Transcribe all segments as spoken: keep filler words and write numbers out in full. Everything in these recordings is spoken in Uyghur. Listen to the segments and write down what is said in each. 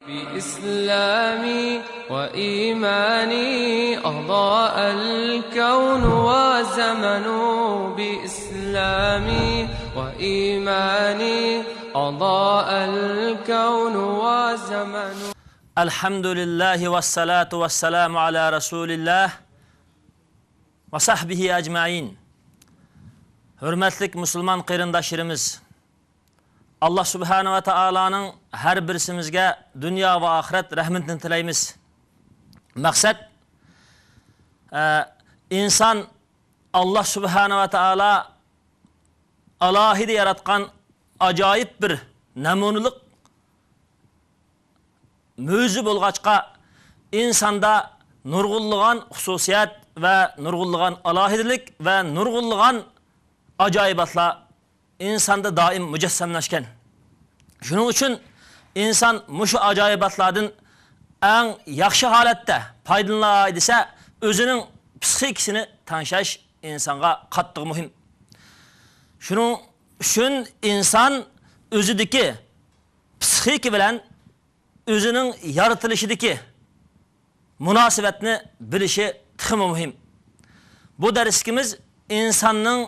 بإسلامي وإيماني أضاء الكون وزمن. بإسلامي وإيماني أضاء الكون وزمن. الحمد لله والصلاة والسلام على رسول الله وصحبه أجمعين. ھۆرمەتلىك مۇسۇلمان قېرىنداشلىرىمىز، ئاللا سۇبھانەھۇ ۋە تائالانىڭ ھەر بىرسىمىزگە دۇنيا ۋە ئاخىرەت رەھمىتىنى تىلەيمىز. مەقسەت، ئە، ئىنسان ئاللا سۇبھانەھۇ ۋە تائالا ئالاھىدە ياراتقان ئاجايىپ بىر نەمۇنىلىق مۆجىزە بولغاچقا، ئىنساندا نۇرغۇنلىغان خۇسۇسىيەت ۋە نۇرغۇنلىغان ئالاھىدىلىك ۋە نۇرغۇنلىغان ئاجايىباتلار ئىنساندا دائىم مۇجەسسەملەشكەن. شۇنىڭ ئۈچۈن ئىنسان مۇشۇ ئاجايىباتلاردىن ئەڭ ياخشى ھالەتتە پايدىلىناي دېسە، ئۆزىنىڭ پسىخىكىسىنى تەڭشەش ئىنسانغا قاتتىق مۇھىم. شۇنىڭ ئۈچۈن ئىنسان ئۆزىدىكى پسىخىكا بىلەن ئۆزىنىڭ يارىتىلىشىدىكى مۇناسىۋەتنى بىلىشى تېخىمۇ مۇھىم. بۇ دەرسلىكىمىز ئىنساننىڭ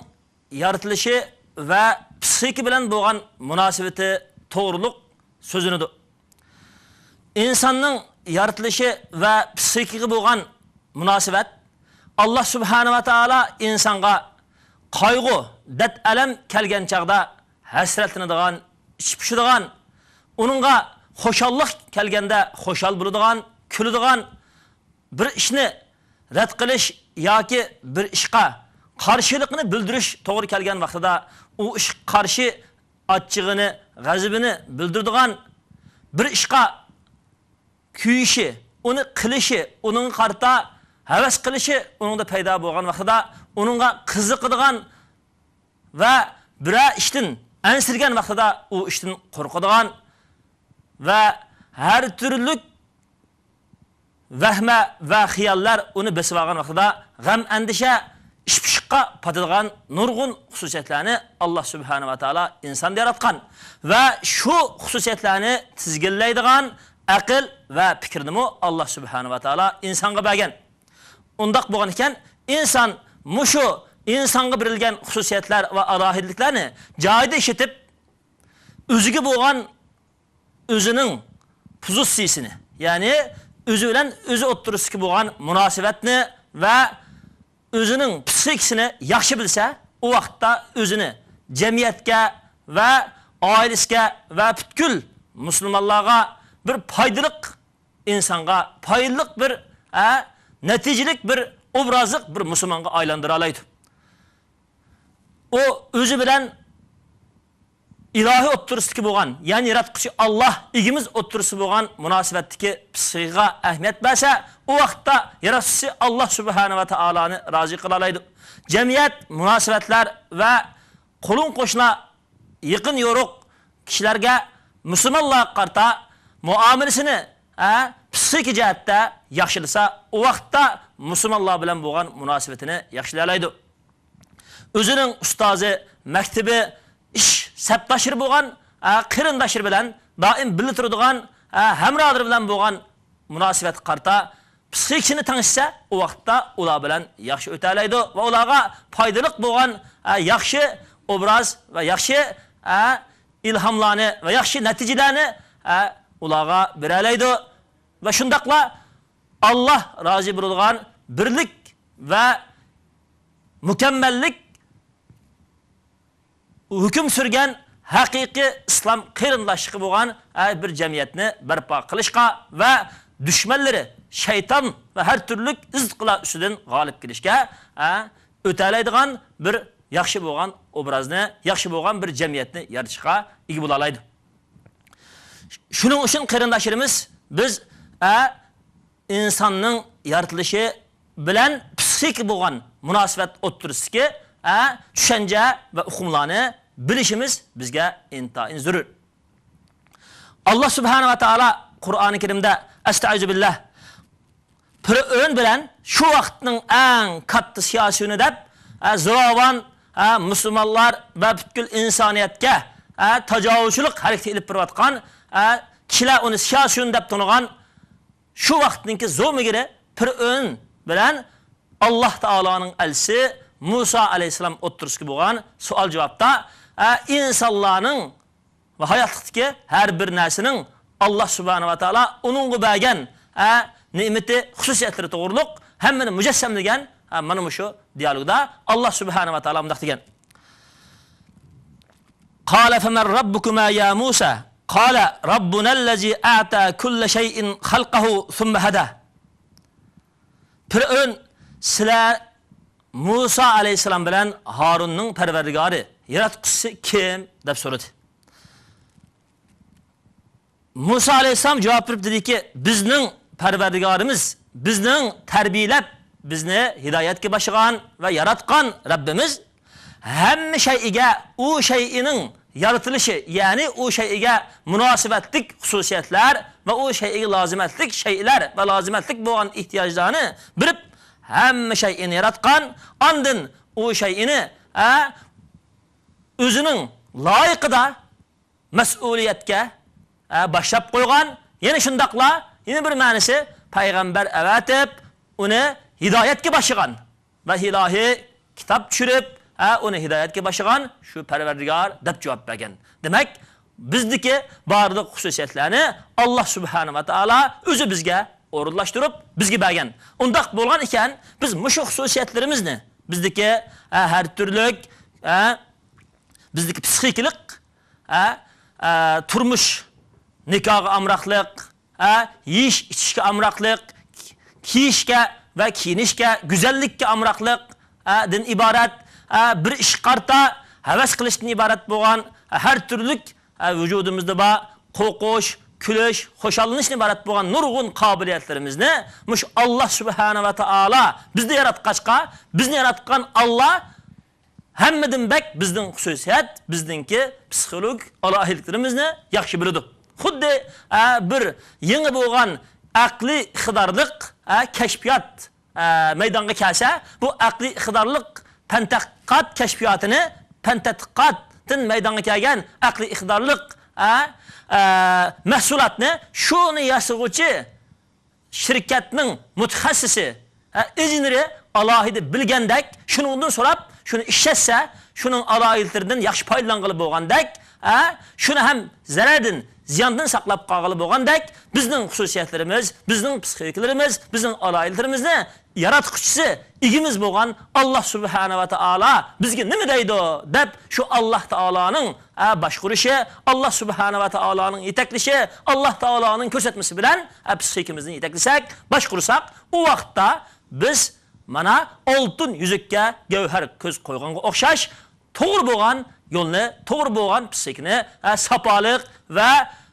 يارىتىلىشى ۋە پسىخىكا بىلەن بولغان مۇناسىۋىتى توغرۇلۇق سۆزلىنىدۇ. ئىنساننىڭ يارىتىلىشى ۋە پسىخىكىغا بولغان مۇناسىۋەت، ئاللا سۇبھانەھۇ ۋە تائالا ئىنسانغا قايغۇ، دەرد-ئەلەم كەلگەن چاغدا ھەسرەتلىنىدىغان، ئىچى پۇشىدىغان، ئۇنىڭغا خۇشاللىق كەلگەندە خۇشال بولىدىغان، كۈلىدىغان، بىر ئىشنى رەت قىلىش ياكى بىر ئىشقا قارشىلىقنى بىلدۈرۈش توغرا كەلگەن ۋاقتىدا ئۇ ئىشقا قارشى ئاچچىقىنى، غەزىپىنى بىلدۈرىدىغان، بىر ئىشقا كۆيۈشى، ئۇنى قىلىشى، ئۇنىڭغا قارىتا ھەۋەس قىلىشى ئۇنىڭدا پەيدا بولغان ۋاقتىدا ئۇنىڭغا قىزىقىدىغان ۋە بىرەر ئىشتىن ئەنسىرىگەن ۋاقتىدا ئۇ ئىشتىن قورقىدىغان ۋە ھەر تۈرلۈك ۋەھمە ۋە خىياللار ئۇنى بېسىۋالغان ۋاقتىدا غەم-ئەندىشە، ئىش-پۇشۇققا پاتىدىغان نۇرغۇن خۇسۇسىيەتلەرنى ئاللا سۇبھانەھۇ ۋە تائالا ئىنساندا ياراتقان ۋە شۇ خۇسۇسىيەتلەرنى تىزگىنلەيدىغان ئەقىل ۋە پىكىرنىمۇ ئاللا سۇبھانەھۇ ۋە تائالا ئىنسانغا بەرگەن. ئۇنداق بولغان ئىكەن، ئىنسان مۇشۇ ئىنسانغا بېرىلگەن خۇسۇسىيەتلەر ۋە ئالاھىدىلىكلەرنى جايىدا ئىشلىتىپ، ئۆزىگە بولغان ئۆزىنىڭ پوزىتسىيىسىنى، يەنى ئۆزى بىلەن ئۆزى ئوتتۇرىسىدىكى بولغان مۇناسىۋەتنى ۋە ئۆزىنىڭ پسىخىكىسىنى ياخشى بىلسە، ئۇ ۋاقىتتا ئۆزىنى جەمئىيەتكە ۋە ئائىلىسىگە ۋە پۈتكۈل مۇسۇلمانلارغا بىر پايدىلىق ئىنسانغا، پايدىلىق بىر، ھە، نەتىجىلىك بىر ئوبرازلىق بىر مۇسۇلمانغا ئايلاندۇرالايدۇ. ئۇ ئۆزى بىلەن ئىلاھى ئوتتۇرىسىدىكى بولغان، يەنى ياراتقۇچى ئاللا ئىگىمىز ئوتتۇرىسىدا بولغان مۇناسىۋەتتىكى پىسخىكىغا ئەھمىيەت بەرسە، ئۇ ۋاقىتتا ياراتقۇچى ئاللا سۇبھانەھۇ ۋە تائالانى رازى قىلالايدۇ. جەمئىيەت، مۇناسىۋەتلەر ۋە قولۇڭ-قوشنا، يېقىن-يورۇق كىشىلەرگە، مۇسۇلمانلارغا قارىتا مۇئامىلىسىنى، ھە، پىسخىكا جەھەتتە ياخشىلىسا، ئۇ ۋاقىتتا مۇسۇلمانلار بىلەن بولغان مۇناسىۋىتىنى ياخشىلايالايدۇ. ئۆزىنىڭ ئۇستازى، مەكتىپى، ئىش سەپداشلىرى بولغان، ھە، قېرىنداشلىرى بىلەن دائىم بىللە تۇرىدىغان، ھە، ھەمراھلىرى بىلەن بولغان مۇناسىۋەتكە قارىتا پىسخىكىسىنى تەڭشىسە، ئۇ ۋاقىتتا ئۇلار بىلەن ياخشى ئۆتەلەيدۇ ۋە ئۇلارغا پايدىلىق بولغان، ھە، ياخشى ئوبراز ۋە ياخشى، ھە، ئىلھاملارنى ۋە ياخشى نەتىجىلەرنى، ھە، ئۇلارغا بېرەلەيدۇ. ۋە شۇنداقلا ئاللا رازى بولىدىغان بىرلىك ۋە مۇكەممەللىك ھۆكۈم سۈرگەن ھەقىقىي ئىسلام قېرىنداشلىقى بولغان ھەر بىر جەمئىيەتنى بەرپا قىلىشقا ۋە دۈشمەنلىرى شەيتان ۋە ھەر تۈرلۈك رىزقىلار ئۈستىدىن غالىب كېلىشكە، ھە، ئۆتەلەيدىغان بىر ياخشى بولغان ئوبرازنى، ياخشى بولغان بىر جەمئىيەتنى يارىتىشقا ئىگە بولالايدۇ. شۇنىڭ ئۈچۈن قېرىنداشلىرىمىز، بىز، ھە، ئىنساننىڭ يارىتىلىشى بىلەن پسىخىكا بولغان مۇناسىۋەت ئوتتۇرىسىدىكى، ھە، چۈشەنچە ۋە ئۇقۇملارنى بىلىشىمىز بىزگە ئىنتايىن زۆرۈر. ئاللا سۇبھانەھۇ ۋە تائالا قۇرئانى كەرىمدە، ئەستەئىزۇ بىللا، پىرئەۋن بىلەن شۇ ۋاقىتنىڭ ئەڭ كاتتا سىياسىيونى دەپ، ھە، زوراۋان، ھە، مۇسۇلمانلار ۋە پۈتكۈل ئىنسانىيەتكە، ھە، تاجاۋۇزچىلىق ھەرىكىتى ئېلىپ بېرىۋاتقان، ھە، كىشىلەر ئۇنى سىياسىيون دەپ تونۇغان شۇ ۋاقىتنىڭكى زومىگىرى پىرئۆن بىلەن ئاللاھ تائالانىڭ ئەلچىسى مۇسا ئەلەيھىسسالام ئوتتۇرىسىدىكى بولغان سوئال-جاۋابتا، ئە، ئىنسانلارنىڭ ۋە ھاياتلىقتىكى ھەر بىر نەرسىنىڭ ئاللاھ سۇبھانەھۇ ۋە تائالا ئۇنىڭغا بەرگەن، ئە، نېمىتى، خۇسۇسىيەتلىرى توغرۇلۇق ھەممىنى مۇجەسسەملىگەن، ئە، مانا مۇشۇ دىيالوگدا ئاللاھ سۇبھانەھۇ ۋە تائالا مۇنداق دېگەن. قال فمن ربكما يا موسى؟ قال ربنا الذي أعطى كل شيء خلقه ثم هدى. پىرئۆن، سىلەر مۇسا ئەلەيھىسسالام بىلەن ھارۇننىڭ پەرۋەردىگارى، ياراتقۇچىسى كىم؟ دەپ سورىدى. مۇسا ئەلەيھىسسالام جاۋاب بېرىپ دېدىكى، بىزنىڭ پەرۋەردىگارىمىز، بىزنىڭ تەربىيەلەپ، بىزنى ھىدايەتكە باشلىغان ۋە ياراتقان رەببىمىز ھەممە شەيئىگە، ئۇ شەيئىنىڭ يارىتىلىشى، يەنى ئۇ شەيئىگە مۇناسىۋەتلىك خۇسۇسىيەتلەر ۋە ئۇ شەيئىگە لازىمەتلىك شەيئىلەر ۋە لازىمەتلىك بولغان ئېھتىياجلارنى بېرىپ، ھەممە شەيئىنى ياراتقان، ئاندىن ئۇ شەيئىنى، ئە، ئۆزىنىڭ لايىقىدا مەسئۇلىيەتكە، ئە، باشلاپ قويغان، يەنە شۇنداقلا، يەنە بىر مەنىسى، پەيغەمبەر ئەۋەتىپ، ئۇنى ھىدايەتكە باشلىغان ۋە ئىلاھىي كىتاب چۈشۈرۈپ، ئە، ئۇنى ھىدايەتكە باشلىغان شۇ پەرۋەردىگار دەپ جاۋاب بەرگەن. دېمەك، بىزدىكى بارلىق خۇسۇسىيەتلەرنى ئاللاھ سۇبھانەھۇ ۋە تائالا ئۆزى بىزگە ئورۇنلاشتۇرۇپ، بىزگە بەرگەن. ئۇنداق بولغان ئىكەن، بىز مۇشۇ خۇسۇسىيەتلىرىمىزنى، بىزدىكى، ئە، ھەر تۈرلۈك، ئە، بىزدىكى پسىخىكىلىق، ئە، ئە، تۇرمۇش، نىكاھقا ئامراقلىق، ئە، يېيىش-ئىچىشكە ئامراقلىق، كىيىشكە ۋە كىيىنىشكە، گۈزەللىككە ئامراقلىق، ئە، دىن ئىبارەت، ئە، بىر ئىشقا قارىتا ھەۋەس قىلىشتىن ئىبارەت بولغان، ئە، ھەر تۈرلۈك، ئە، ۋۇجۇدىمىزدا بار قورقۇش، كۈلۈش، خۇشاللىنىشتىن ئىبارەت بولغان نۇرغۇن قابىلىيەتلىرىمىزنى مۇشۇ ئاللاھ سۇبھانەھۇ ۋە تائالا بىزنى ياراتقاچقا، بىزنى ياراتقان ئاللاھ ھەممىدىن بەك بىزنىڭ خۇسۇسىيەت، بىزنىڭكى پسىخولوگىك ئالاھىدىلىكلىرىمىزنى ياخشى بىلىدۇ. خۇددى، ئە، بىر يېڭى بولغان ئەقلىي ئىقتىدارلىق، ئە، كەشپىيات، ئە، مەيدانغا كەلسە، بۇ ئەقلىي ئىقتىدارلىق پەن تەتقىقات كەشپىياتىنى، پەن تەتقىقاتتىن مەيدانغا كەلگەن ئەقلىي ئىقتىدارلىق، ئە، ئە، مەھسۇلاتنى شۇنى ياسىغۇچى شىركەتنىڭ مۇتەخەسسىسى، ھە، ئىنژېنېرى ئالاھىدە بىلگەندەك، شۇنىڭدىن سوراپ، شۇنى ئىشلەتسە، شۇنىڭ ئالاھىدىلىكلىرىدىن ياخشى پايدىلانغىلى بولغاندەك، ھە، شۇنى ھەم زەرەردىن، زىياندىن ساقلاپ قالغىلى بولغاندەك، بىزنىڭ خۇسۇسىيەتلىرىمىز، بىزنىڭ پسىخىكىلىرىمىز، بىزنىڭ ئالاھىدىلىكلىرىمىزنى ياراتقۇچىسى، ئىگىمىز بولغان ئاللاھ سۇبھانەھۇ ۋە تائالا بىزگە نېمە دەيدۇ دەپ، شۇ ئاللاھ تائالانىڭ، ئە، باشقۇرۇشى، ئاللاھ سۇبھانەھۇ ۋە تائالانىڭ يېتەكلىشى، ئاللاھ تائالانىڭ كۆرسەتمىسى بىلەن، ئە، پسىخىكىمىزنى يېتەكلىسەك، باشقۇرساق، ئۇ ۋاقىتتا بىز مانا ئالتۇن يۈزۈككە گەۋھەر كۆز قويغانغا ئوخشاش توغرا بولغان يولنى، توغرا بولغان پسىخىكىنى، ئە، ساپالىق ۋە،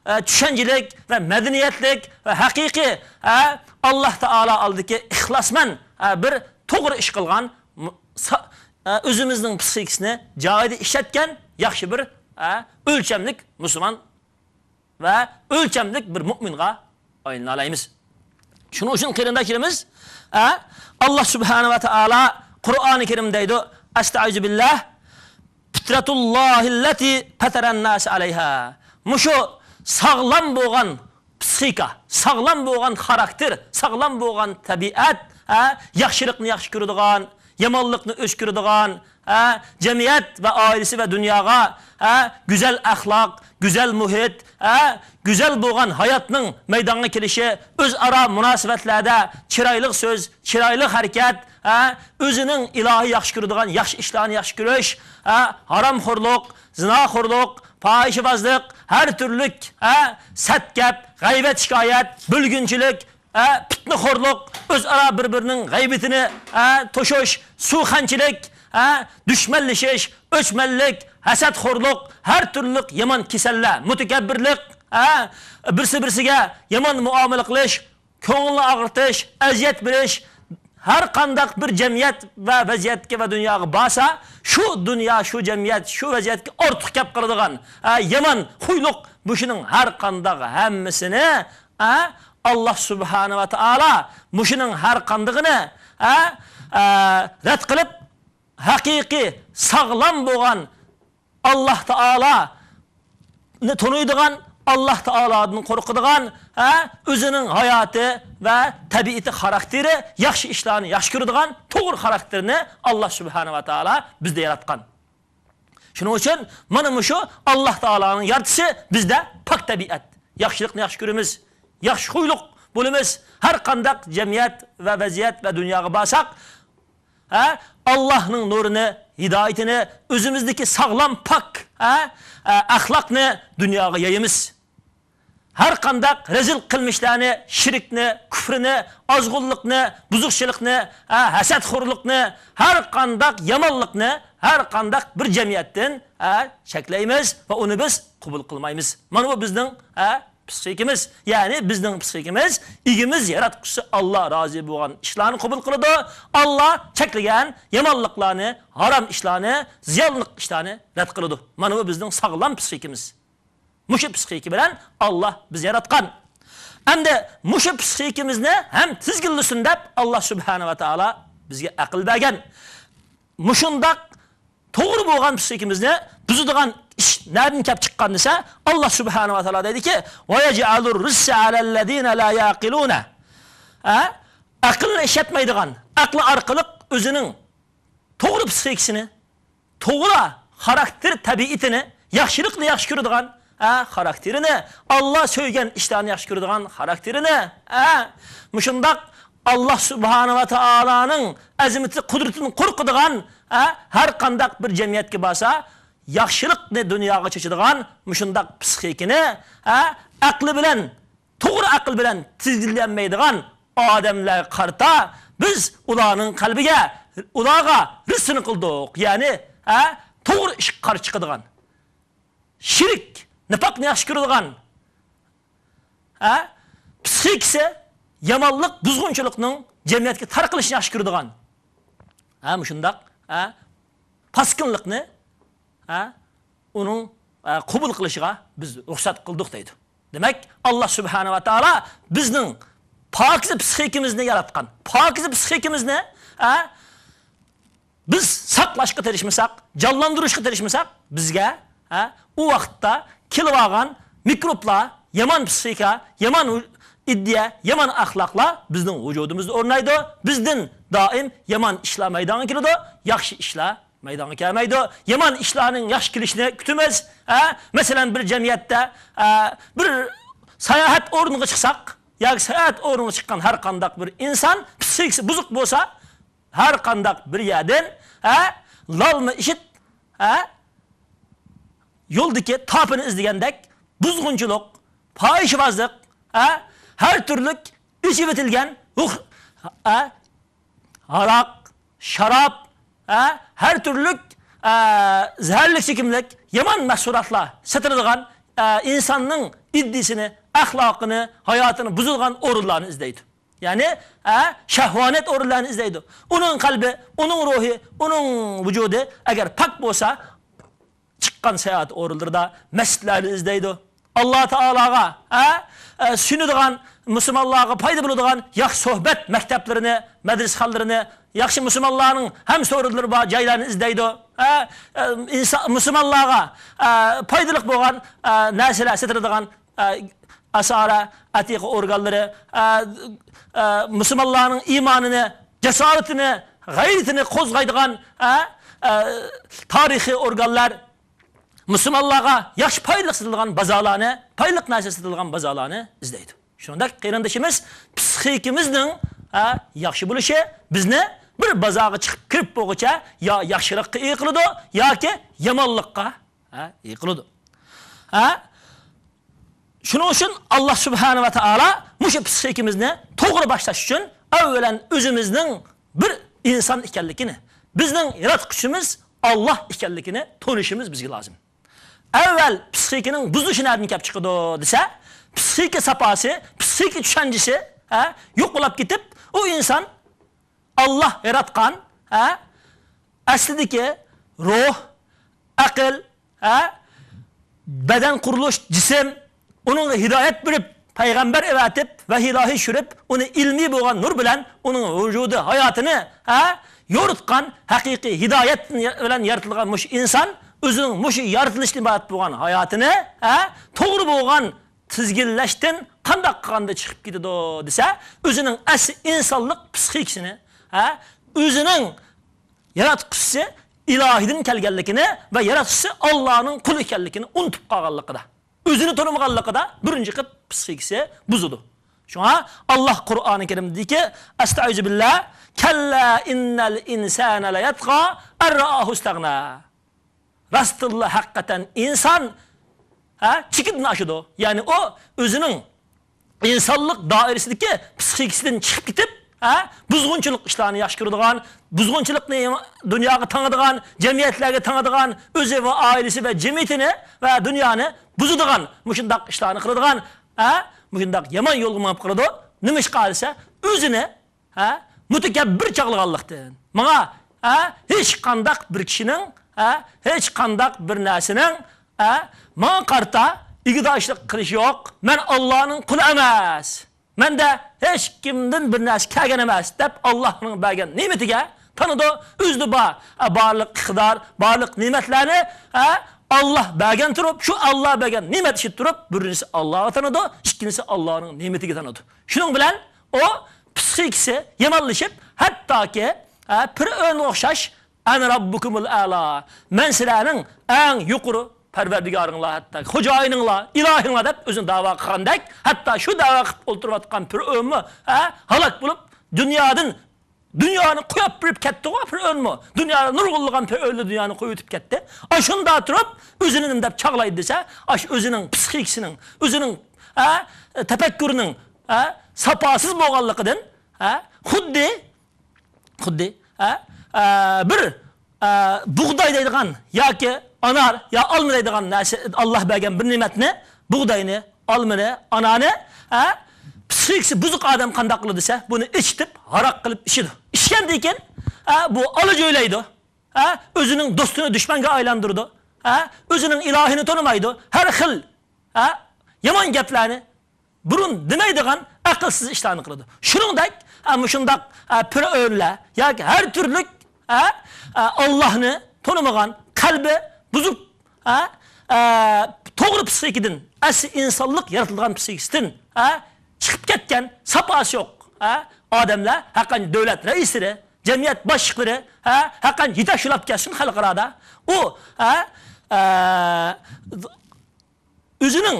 ئە، چۈشەنچىلىك ۋە مەدەنىيەتلىك ۋە ھەقىقىي، ئە، ئاللاھ تائالا ئالدىدىكى ئىخلاسمەن، ئە، بىر توغرا ئىش قىلغان، مۇ-، سا-، ئە، ئۆزىمىزنىڭ پسىخىكىسىنى جايىدا ئىشلەتكەن ياخشى بىر، ئە، ئۆلچەملىك مۇسۇلمان ۋە ئۆلچەملىك بىر مۇئمىنغا ئايلىنالايمىز. شۇنىڭ ئۈچۈن قېرىنداشلىرىمىز، ئە، ئاللاھ سۇبھانەھۇ ۋە تائالا قۇرئانى كەرىمدە دەيدۇ، ئەستەئىزۇ بىللاھ، فىترەتۇللاھىللەتى فەتەرەنناسە ئەلەيھا. مۇشۇ ساغلام بولغان پسىخىكا، ساغلام بولغان خاراكتېر، ساغلام بولغان تەبىئەت، ھە، ياخشىلىقنى ياخشى كۆرىدىغان، يامانلىقنى ئۆچ كۆرىدىغان، ھە، جەمئىيەت ۋە ئائىلىسى ۋە دۇنياغا، ھە، گۈزەل ئەخلاق، گۈزەل مۇھىت، ھە، گۈزەل بولغان ھاياتنىڭ مەيدانغا كېلىشى، ئۆزئارا مۇناسىۋەتلەردە چىرايلىق سۆز، چىرايلىق ھەرىكەت، ھە، ئۆزىنىڭ ئىلاھى ياخشى كۆرىدىغان ياخشى ئىشلارنى ياخشى كۆرۈش، ھە، ھارامخورلۇق، زىناخورلۇق، پاھىشىۋازلىق، ھەر تۈرلۈك، ھە، سەت گەپ، غەيۋەت شىكايەت، بۆلگۈنچىلىك، ھە، پىتنىخورلۇق، ئۆزئارا بىر-بىرىنىڭ غەيۋىتىنى، ھە، توشۇش، سۇخەنچىلىك، ھە، دۈشمەنلىشىش، ئۆچمەنلىك، ھەسەتخورلۇق، ھەر تۈرلۈك يامان كېسەللەر، مۇتەكەببىرلىك، ھە، بىرسى-بىرسىگە يامان مۇئامىلە قىلىش، كۆڭۈلنى ئاغرىتىش، ئەزىيەت بېرىش، ھەر قانداق بىر جەمئىيەت ۋە ۋەزىيەتكە ۋە دۇنياغا بارسا، شۇ دۇنيا، شۇ جەمئىيەت، شۇ ۋەزىيەتكە ئارتۇق كەپ قالىدىغان، ھە، يامان خۇيلۇق، مۇشۇنىڭ ھەر قانداق ھەممىسىنى، ھە، ئاللاھ سۇبھانەھۇ ۋە تائالا مۇشۇنىڭ ھەر قاندىقىنى، ھە، ئە، رەت قىلىپ، ھەقىقىي ساغلام بولغان ئاللاھ تائالانى تونۇيدىغان، ئاللاھ تائالادىن قورقىدىغان، ھە، ئۆزىنىڭ ھاياتى ۋە تەبىئىتى، خاراكتېرى ياخشى ئىشلارنى ياخشى كۆرىدىغان توغرا خاراكتېرنى ئاللاھ سۇبھانەھۇ ۋە تائالا بىزدە ياراتقان. شۇنىڭ ئۈچۈن مانا مۇشۇ ئاللاھ تائالانىڭ يارىتىشى بىزدە پاك تەبىئەت. ياخشىلىقنى ياخشى كۆرىمىز، ياخشى خۇيلۇق بولىمىز. ھەر قانداق جەمئىيەت ۋە ۋەزىيەت ۋە دۇنياغا بارساق، ھە، ئاللاھنىڭ نۇرىنى، ھىدايىتىنى، ئۆزىمىزدىكى ساغلام، پاك، ھە، ئە، ئەخلاقنى دۇنياغا يايىمىز. ھەر قانداق رەزىل قىلمىشلارنى، شىركنى، كۇفرىنى، ئازغۇنلۇقنى، بۇزۇقچىلىقنى، ھە، ھەسەتخورلۇقنى، ھەر قانداق يامانلىقنى، ھەر قانداق بىر جەمئىيەتتىن، ھە، چەكلەيمىز ۋە ئۇنى بىز قوبۇل قىلمايمىز. مانا بۇ بىزنىڭ، ھە، پسىخىكىمىز، يەنى بىزنىڭ پسىخىكىمىز ئىگىمىز، ياراتقۇچىسى ئاللا رازى بولغان ئىشلارنى قوبۇل قىلىدۇ. ئاللا چەكلىگەن يامانلىقلارنى، ھارام ئىشلارنى، زىيانلىق ئىشلارنى رەت قىلىدۇ. مانا بۇ بىزنىڭ ساغلام پسىخىكىمىز. مۇشۇ پسىخىكا بىلەن ئاللا بىز ياراتقان. ئەمدى مۇشۇ پسىخىكىمىزنى ھەم تىزگىنلىسۇن دەپ ئاللا سۇبھانەھۇ ۋە تائالا بىزگە ئەقىل بەرگەن. مۇشۇنداق توغرا بولغان پسىخىكىمىزنى بۇزىدىغان ئىش نەدىن كەپ چىققان دېسە، ئاللا سۇبھانەھۇ ۋە تائالا دەيدىكى، «ۋە يەجئەلۇر رىجسە ئەلەللەزىنە لا يەقىلۇنە.» ھە؟ ئەقىلنى ئىشلەتمەيدىغان، ئەقلى ئارقىلىق ئۆزىنىڭ توغرا پسىخىكىسىنى، توغرا خاراكتېر تەبىئىتىنى، ياخشىلىقنى ياخشى كۆرىدىغان، ھە، خاراكتېرىنى، ئاللا سۆيگەن ئىشلارنى ياخشى كۆرىدىغان خاراكتېرىنى، ھە، مۇشۇنداق ئاللا سۇبھانەھۇ ۋە تائالانىڭ ئەزىمىتى، قۇدرىتىدىن قورقىدىغان، ھە، ھەر قانداق بىر جەمئىيەتكە بارسا، ياخشىلىقنى دۇنياغا چېچىدىغان مۇشۇنداق پسىخىكىنى، ھە، ئەقلى بىلەن، توغرا ئەقىل بىلەن تىزگىنلەنمەيدىغان ئادەملەرگە قارىتا بىز ئۇلارنىڭ قەلبىگە، ئۇلارغا رىسۋىنى قىلدۇق. يەنى، ھە، توغرا ئىشقا قارشى چىقىدىغان، شىرك، نىپاقنى ياخشى كۆرىدىغان، ھە، پسىخىكىسى يامانلىق، بۇزغۇنچىلىقنىڭ جەمئىيەتكە تارقىلىشىنى ياخشى كۆرىدىغان، ھە، مۇشۇنداق، ھە، پاسكىنلىقنى، ھە، ئۇنىڭ، ھە، قوبۇل قىلىشىغا بىز رۇخسەت قىلدۇق دەيدۇ. دېمەك، ئاللا سۇبھانەھۇ ۋە تائالا بىزنىڭ پاكىزە پسىخىكىمىزنى ياراتقان. پاكىزە پسىخىكىمىزنى، ھە، بىز ساقلاشقا تىرىشمىساق، جانلاندۇرۇشقا تىرىشمىساق، بىزگە، ھە، ئۇ ۋاقىتتا كېلىۋالغان مىكروبلار، يامان پسىخىكا، يامان ھۇ-، ئىدىيە، يامان ئەخلاقلار بىزنىڭ ۋۇجۇدىمىزدا ئورنايدۇ. بىزدىن دائىم يامان ئىشلار مەيدانغا كېلىدۇ، ياخشى ئىشلار مەيدانغا كەلمەيدۇ. يامان ئىشلارنىڭ ياخشى كېلىشىنى كۈتىمىز. ھە؟ مەسىلەن، بىر جەمئىيەتتە، ھە، بىر ساياھەت ئورنىغا چىقساق، ياكى ساياھەت ئورنىغا چىققان ھەر قانداق بىر ئىنسان پسىخىكىسى بۇزۇق بولسا، ھەر قانداق بىر يەردىن، ھە، لالما ئىشىت، ھە، يولدىكى تاپىنى ئىزدىگەندەك بۇزغۇنچىلىق، پاھىشىۋازلىق، ھە، ھەر تۈرلۈك ئىچىۋېتىلگەن ھۇ-، ھە، ھاراق، شاراب، ھە، ھەر تۈرلۈك، ھە، زەھەرلىك چېكىملىك، يامان مەھسۇلاتلار سېتىلىدىغان، ھە، ئىنساننىڭ ئىدىيىسىنى، ئەخلاقىنى، ھاياتىنى بۇزىدىغان ئورۇنلارنى ئىزدەيدۇ. يەنى، ھە، شەھۋانىيەت ئورۇنلارنى ئىزدەيدۇ. ئۇنىڭ قەلبى، ئۇنىڭ روھى، ئۇنىڭ ۋۇجۇدى ئەگەر پاك بولسا، چىققان ساياھەت ئورۇنلىرىدا مەسچىتلەرنى ئىزدەيدۇ. ئاللا تائالاغا، ھە، ئە، سۆيۈنىدىغان، مۇسۇلمانلارغا پايدا بولىدىغان ياخشى سۆھبەت مەكتەپلىرىنى، مەدرىسەخانىلىرىنى، ياخشى مۇسۇلمانلارنىڭ ھەمسۆرىلىرى بار جايلارنى ئىزدەيدۇ. ھە، ئە، ئىنسا-، مۇسۇلمانلارغا، ئە، پايدىلىق بولغان، ئە، نەرسىلەر سېتىلىدىغان ئە، ئاسارە، ئەتىقە ئورگانلىرى، ئە، ئە، مۇسۇلمانلارنىڭ ئىمانىنى، جاسارىتىنى، غەيرىتىنى قوزغايدىغان، ئە، ئە، تارىخىي ئورگانلار، مۇسۇلمانلارغا ياخشى پايدىلىق سېتىلىدىغان بازارلارنى، پايدىلىق نەرسە سېتىلىدىغان بازارلارنى ئىزدەيدۇ. شۇنداق قېرىندىشىمىز پسىخىكىمىزنىڭ، ئە، ياخشى بولۇشى بىزنى بىر بازارغا چىقىپ كىرىپ بولغۇچە يا ياخشىلىققا ئىگە قىلىدۇ ياكى يامانلىققا ھە، يىقىلىدۇ. ھە؟ شۇنىڭ ئۈچۈن ئاللا سۇبھانەھۇ ۋە تائالا مۇشۇ پسىخىكىمىزنى توغرا باشلاش ئۈچۈن ئەۋۋەلەن ئۆزىمىزنىڭ بىر ئىنسان ئىكەنلىكىنى، بىزنىڭ ياراتقۇچىمىز ئاللا ئىكەنلىكىنى تونۇشىمىز بىزگە لازىم. ئەۋۋەل پسىخىكىنىڭ بۇزۇلۇشى نەدىن كەپ چىقىدۇ دېسە، پسىخىكا ساپاسى، پسىخىكا چۈشەنچىسى، ھە، يوق بولاپ كېتىپ، ئۇ ئىنسان ئاللا ياراتقان، ھە، ئەسلىدىكى روھ، ئەقىل، ھە، بەدەن قۇرۇلۇش، جىسىم، ئۇنىڭغا ھىدايەت بېرىپ، پەيغەمبەر ئەۋەتىپ، ۋەھىيلارنى چۈشۈرۈپ، ئۇنى ئىلمىي بولغان نۇر بىلەن ئۇنىڭ ۋۇجۇدى، ھاياتىنى، ھە، يورۇتقان، ھەقىقىي ھىدايەت بىلەن يارىتىلغان مۇشۇ ئىنسان ئۆزىنىڭ مۇشۇ يارىتىلىشتىن ئىبارەت بولغان ھاياتىنى، ھە، توغرا بولغان تىزگىنلەشتىن قانداق قىلغاندا چىقىپ كېتىدۇ دېسە، ئۆزىنىڭ ئەسلى ئىنسانلىق پسىخىكىسىنى، ھە، ئۆزىنىڭ ياراتقۇچىسى ئىلاھىدىن كەلگەنلىكىنى ۋە ياراتقۇچىسى ئاللانىڭ قۇلى ئىكەنلىكىنى ئۇنتۇپ قالغانلىقىدا، ئۆزىنى تونۇمىغانلىقىدا بىرىنچى قېتىپ پسىخىكىسى بۇزىدۇ. شۇڭا ئاللا قۇرئانى كەرىمدىكى، ئەستەئىزۇ بىللا، كەللا ئىننەل ئىنسانە لەيەتغا ئەن رائاھۇ ئىستەغنا. راستتىنلا ھەقىقەتەن ئىنسان، ھە، چېكىدىن ئاشىدۇ. يەنى ئۇ ئۆزىنىڭ ئىنسانلىق دائىرىسىدىكى پسىخىكىسىدىن چىقىپ كېتىپ، ھە، بۇزغۇنچىلىق ئىشلارنى ياخشى كۆرىدىغان، بۇزغۇنچىلىقنى دۇنياغا تاڭىدىغان، جەمئىيەتلەرگە تاڭىدىغان، ئۆزى ۋە ئائىلىسى ۋە جەمئىيىتىنى ۋە دۇنيانى بۇزىدىغان مۇشۇنداق ئىشلارنى قىلىدىغان، ھە، مۇشۇنداق يامان يولغا مېڭىپ قالىدۇ. نېمىشقا دېسە، ئۆزىنى، ھە، مۇتەكەببىر چاغلىغانلىقتىن. ماڭا، ھە، ھېچقانداق بىر كىشىنىڭ، ھە، ھېچقانداق بىر نەرسىنىڭ، ھە، ماڭا قارىتا ئىگىدارچىلىق قىلىشى يوق. مەن ئاللانىڭ قۇلى ئەمەس. مەندە ھېچكىمدىن بىر نەرسە كەلگەن ئەمەس، دەپ ئاللانىڭ بەرگەن نېمىتىگە تانىدۇ. ئۆزىدە بار، ھە، بارلىق ئىقتىدار، بارلىق نېمەتلەرنى، ھە، ئاللا بەرگەن تۇرۇپ، شۇ ئاللا بەرگەن نېمەت ئىچىدە تۇرۇپ، بىرىنچىسى ئاللاغا تانىدۇ، ئىككىنچىسى ئاللانىڭ نېمىتىگە تانىدۇ. شۇنىڭ بىلەن ئۇ پسىخىكىسى يامانلىشىپ، ھەتتاكى، ھە، پىرئۆنگە ئوخشاش، ئەنە راببۇكۇمۇل ئەلا، مەن سىلەرنىڭ ئەڭ يۇقىرى پەرۋەردىگارىڭلار، ھەتتا خوجايىنىڭلار، ئىلاھىڭلار دەپ ئۆزىنى داۋا قىلغاندەك، ھەتتا شۇ داۋا قىلىپ ئولتۇرۇۋاتقان پىرئۆنمۇ، ھە، ھالاك بولۇپ، دۇنيادىن، دۇنيانى قويۇپ بېرىپ كەتتىغۇ پىرئۆنمۇ. دۇنيادا نۇرغۇنلىغان پىرئۆنلەر دۇنيانى قويۇۋېتىپ كەتتى. ئاشۇنداق تۇرۇپ، ئۆزىنى نېمە دەپ چاغلايدۇ دېسە، ئاشۇ ئۆزىنىڭ پسىخىكىسىنىڭ، ئۆزىنىڭ، ھە، تەپەككۇرىنىڭ، ھە، ساپاسىز بولغانلىقىدىن، ھە، خۇددى خۇددى، ھە، ئە، بىر، ئە، بۇغداي دەيدىغان ياكى ئانار يا ئالما دەيدىغان نەرسە، ئاللا بەرگەن بىر نېمەتنى، بۇغداينى، ئالمىنى، ئانارنى، ھە، پسىخىكىسى بۇزۇق ئادەم قانداق قىلىدۇ دېسە، بۇنى ئېچىتىپ، ھاراق قىلىپ ئىچىدۇ. ئىچكەندىن كېيىن، ھە، بۇ ئالا جۆيلەيدۇ. ھە، ئۆزىنىڭ دوستىنى دۈشمەنگە ئايلاندۇرىدۇ. ھە، ئۆزىنىڭ ئىلاھىنى تونۇمايدۇ. ھەر خىل، ھە، يامان گەپلەرنى بۇرۇن دېمەيدىغان ئەقىلسىز ئىشلارنى قىلىدۇ. شۇنىڭدەك، ئە، مۇشۇنداق، ئە، پىرئۆنلەر ياكى ھەر تۈرلۈك، ئە، ئە، ئاللاھنى تونۇمىغان، قەلبى بۇزۇق، ئە، ئە، توغرا پسىخىكىدىن، ئەسلى ئىنسانلىق يارىتىلغان پسىخىكىسىدىن، ئە، چىقىپ كەتكەن، ساپاسى يوق، ئە، ئادەملەر، ھەرقانچە دۆلەت رەئىسلىرى، جەمئىيەت باشلىقلىرى، ھە، ھەرقانچە يېتەكچى بولۇپ كەلسۇن خەلقئارادا، ئۇ، ھە، ئە، ئۆزىنىڭ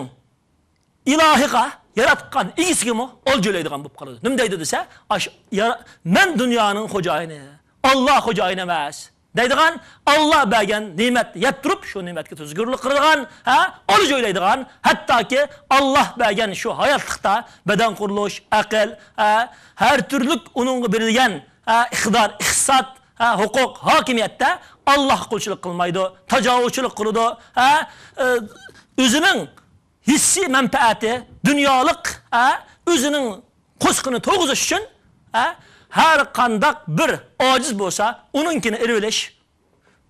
ئىلاھىغا، ياراتقان ئىگىسىگىمۇ ئول جۆيلەيدىغان بولۇپ قالىدۇ. نېمە دەيدۇ دېسە، ئاش-، يا-، مەن دۇنيانىڭ خوجايىنى، ئاللا خوجايىنى ئەمەس دەيدىغان، ئاللا بەرگەن نېمەتنى يەپ تۇرۇپ، شۇ نېمەتكە تۇزغۇنلۇق قىلىدىغان، ھە، ئول جۆيلەيدىغان، ھەتتاكى ئاللا بەرگەن شۇ ھاياتلىقتا بەدەن قۇرۇلۇش، ئەقىل، ھە، ھەر تۈرلۈك ئۇنىڭغا بېرىلگەن، ھە، ئىقتىدار، ئىقتىساد، ھە، ھوقۇق، ھاكىمىيەتتە ئاللاھقا قۇلچىلىق قىلمايدۇ، تاجاۋۇزچىلىق قىلىدۇ، ھە، ئۆ-، ئۆزىنىڭ ھېسسىي مەنپەئەتى، دۇنيالىق، ھە، ئۆزىنىڭ قوسىقىنى توغۇزۇش ئۈچۈن، ھە، ھەر قانداق بىر ئاجىز بولسا، ئۇنىڭكىنى ئېلىۋېلىش،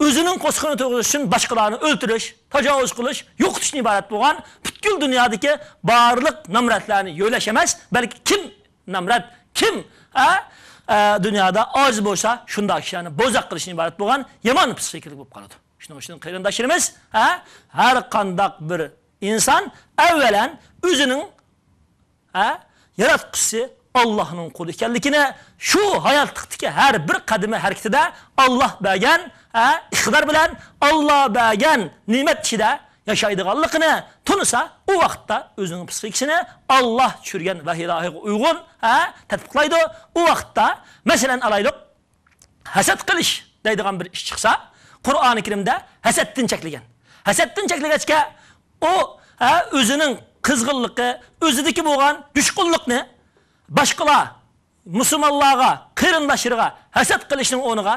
ئۆزىنىڭ قوسىقىنى توغۇزۇش ئۈچۈن باشقىلارنى ئۆلتۈرۈش، تاجاۋۇز قىلىش، يوقىتىشتىن ئىبارەت بولغان پۈتكۈل دۇنيادىكى بارلىق نامراتلارنى يۆلەش ئەمەس، بەلكى كىم نامرات، كىم، ئە، ئە، دۇنيادا ئاجىز بولسا، شۇنداق كىشىلەرنى بوزەك قىلىشتىن ئىبارەت بولغان يامان پسىخىكىلىك بولۇپ قالىدۇ. شۇنىڭ ئۈچۈن قېرىنداشلىرىمىز، ھە، ھەر قانداق بىر ئىنسان ئەۋۋەلەن ئۆزىنىڭ، ھە، ياراتقۇچىسى ئاللاھنىڭ قۇلى ئىكەنلىكىنى، شۇ ھاياتلىقتىكى ھەر بىر قەدىمى ھەرىكىتىدە ئاللاھ بەرگەن، ھە، ئىقتىدار بىلەن ئاللاھ بەرگەن نېمەت ئىچىدە ياشايدىغانلىقىنى تونۇسا، ئۇ ۋاقىتتا ئۆزىنىڭ پسىخىكىسىنى ئاللاھ چۈشۈرگەن ۋەھىي ئىلاھىغا ئۇيغۇن، ھە، تەتبىقلايدۇ. ئۇ ۋاقىتتا، مەسىلەن، ئالايلۇق، ھەسەت قىلىش دەيدىغان بىر ئىش چىقسا، قۇرئانى كەرىمدە ھەسەتتىن چەكلىگەن. ھەسەتتىن چەكلىگەچكە، ئۇ، ھە، ئۆزىنىڭ قىزغىنلىقى، ئۆزىدىكى بولغان جۇشقۇنلۇقنى باشقىلار، مۇسۇلمانلارغا، قېرىنداشلىرىغا ھەسەت قىلىشنىڭ ئورنىغا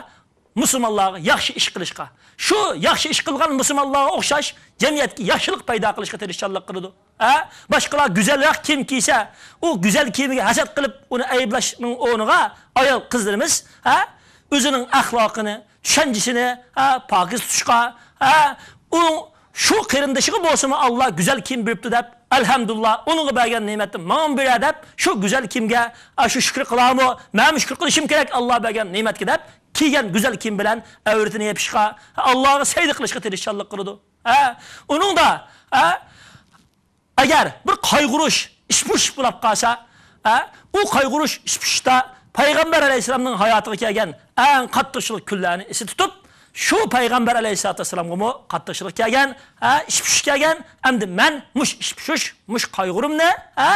مۇسۇلمانلارغا ياخشى ئىش قىلىشقا، شۇ ياخشى ئىش قىلغان مۇسۇلمانلارغا ئوخشاش جەمئىيەتكە ياخشىلىق پەيدا قىلىشقا تىرىشچانلىق قىلىدۇ. ھە؟ باشقىلار گۈزەلرەك كىيىم كىيسە، ئۇ گۈزەل كىيىمىگە ھەسەت قىلىپ، ئۇنى ئەيىبلەشنىڭ ئورنىغا ئايال قىزلىرىمىز، ھە، ئۆزىنىڭ ئەخلاقىنى، چۈشەنچىسىنى، ھە، پاكىز تۇتۇشقا، ھە، ئۇنىڭ شۇ قېرىندىشىغا بولسىمۇ ئاللا گۈزەل كىيىم بېرىپتۇ دەپ، ئەلھەمدۇلىللا، ئۇنىڭغا بەرگەن نېمەتنى ماڭىمۇ بېرە دەپ، شۇ گۈزەل كىيىمگە، ئا، شۇ شۈكرى قىلارمۇ، مەنمۇ شۈكرى قىلىشىم كېرەك ئاللا بەرگەن نېمەتكە دەپ، كىيگەن گۈزەل كىيىم بىلەن ئەۋرىتىنى يېپىشقا، ئاللاغا سەجدە قىلىشقا تىرىشچانلىق قىلىدۇ. ھە، ئۇنىڭدا، ھە، ئەگەر بىر قايغۇرۇش، ئىشپۇش بولاپ قالسا، ھە، ئۇ قايغۇرۇش، ئىشپۇشتا پەيغەمبەر ئەلەيھىسسالامنىڭ ھاياتىغا كەلگەن ئەڭ قاتتىقچىلىق كۈنلەرنى ئېسىدە تۇتۇپ، شۇ پەيغەمبەر ئەلەيھىسسالاتۇ ۋەسسالامغىمۇ قاتتىقچىلىق كەلگەن، ھە، ئىشپۇش كەلگەن. ئەمدى مەن مۇش ئىشپۇشۇش، مۇش قايغۇرۇمنى، ھە،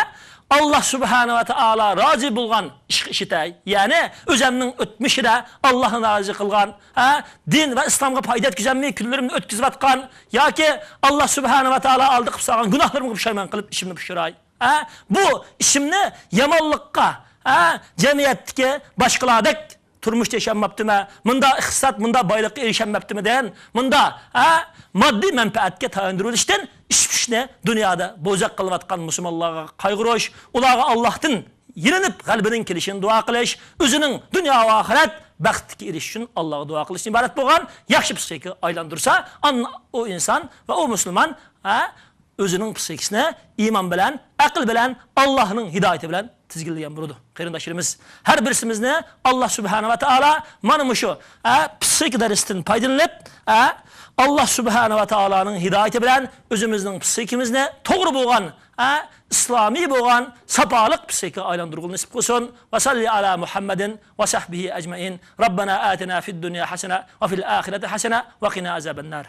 ئاللا سۇبھانە ۋە تائالا رازى بولغان ئىشقا ئىشلىتەي. يەنى ئۆزەمنىڭ ئۆتمۈشىدە ئاللانى رازى قىلغان، ھە، دىن ۋە ئىسلامغا پايدا يەتكۈزەلمەي كۈنلىرىمنى ئۆتكۈزۈۋاتقان ياكى ئاللا سۇبھانە ۋە تائالا ئالدىغا قىلىپ سالغان گۇناھلىرىمغا پۇشايمان قىلىپ ئىشىمنى پۈشۈراي. ھە، بۇ ئىشىمنى يامانلىققا، ھە، جەمئىيەتتىكى باشقىلاردەك تۇرمۇشتا ياشانماپتىمەن، مۇنداق ئىقتىساد، مۇنداق بايلىققا ئېرىشەلمەپتىمەن دېگەن، مۇنداق، ھە، ماددىي مەنپەئەتكە تاياندۇرۇۋېلىشتىن ئىشپۇشنى دۇنيادا بوزەك قىلىۋاتقان مۇسۇلمانلارغا قايغۇرۇش، ئۇلارغا ئاللاھتىن يېلىنىپ غەلىبىنىڭ كېلىشىنى دۇئا قىلىش، ئۆزىنىڭ دۇنيا ۋە ئاخىرەت بەختىگە ئېرىشىش ئۈچۈن ئاللاغا دۇئا قىلىشتىن ئىبارەت بولغان ياخشى پسىخىكىغا ئايلاندۇرسا، ئاندىن ئۇ ئىنسان ۋە ئۇ مۇسۇلمان، ھە، ئۆزىنىڭ پسىخىكىسىنى ئىمان بىلەن، ئەقىل بىلەن، ئاللاھنىڭ ھىدايىتى بىلەن تىزگىنلىگەن بولىدۇ. قېرىنداشلىرىمىز، ھەر بىرسىمىزنى ئاللاھ سۇبھانە ۋە تائالا مانا مۇشۇ، ھە، پسىخىكا دەرسىدىن پايدىلىنىپ، ھە، ئاللاھ سۇبھانە ۋە تائالانىڭ ھىدايىتى بىلەن ئۆزىمىزنىڭ پسىخىكىمىزنى توغرا بولغان، ھە، ئىسلامىي بولغان، ساپالىق پسىخىكىغا ئايلاندۇرغىلى نېسىپ قىلسۇن. ۋە سەللى ئالا مۇھەممەدىن ۋە سەھبىھى ئەجمەئىن. رەببەنا ئاتىنا فىد دۇنيا ھەسەنە ۋە فىل ئاخىرەتى ھەسەنە ۋە قىنا ئازابەن نار.